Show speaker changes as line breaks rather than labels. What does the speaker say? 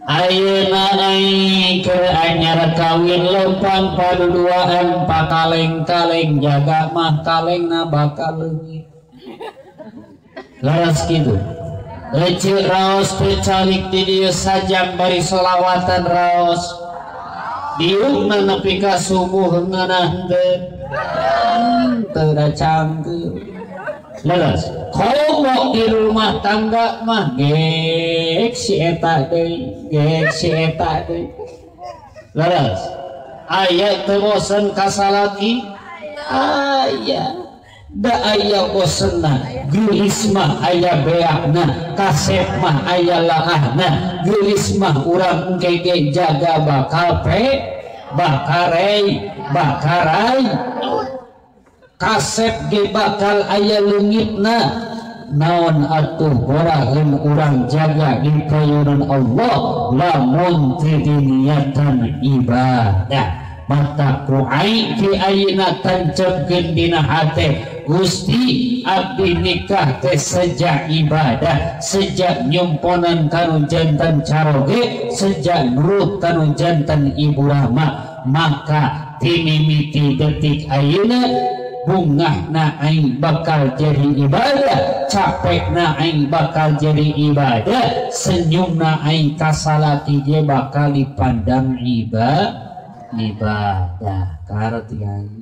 Ayeuna aing keur anyar kawin lempang paduduaan pakaleng-kaleng jaga mah kalengna bakal leungit. Leres kitu. Ece raos teu calik di dieu sajam bari solawatan raos. Diukna nepi ka subuh ngeunah henteu. Teu da cangkeul. Leres. Komo di rumah tangga mah gek si eta deui, gek si eta deui. Leres. Aya teu bosen ka salaki? Aya. Da aya bosenna, geulis mah aya beakna, kasep mah aya laahna, geulis mah urang engke ge jaga bakal pe, bakarei, bakarai. Kasep ge bakal aya leungitna. Naon atuh goraheun urang jaga di payunan Allah lamun teu diniatan ibadah. Mata ku aing ki ayeuna tancepkeun dina hate Gusti abdi nikah teh sejak ibadah, sejak nyumponan kanu jantan caroge, sejak nurut kanu jantan ibu rama, maka timimiti detik ayeuna bungahna aing bakal jadi ibadah, capekna aing bakal jadi ibadah, senyumna aing kasalaki ge bakal dipandang ibadah. Karti aing.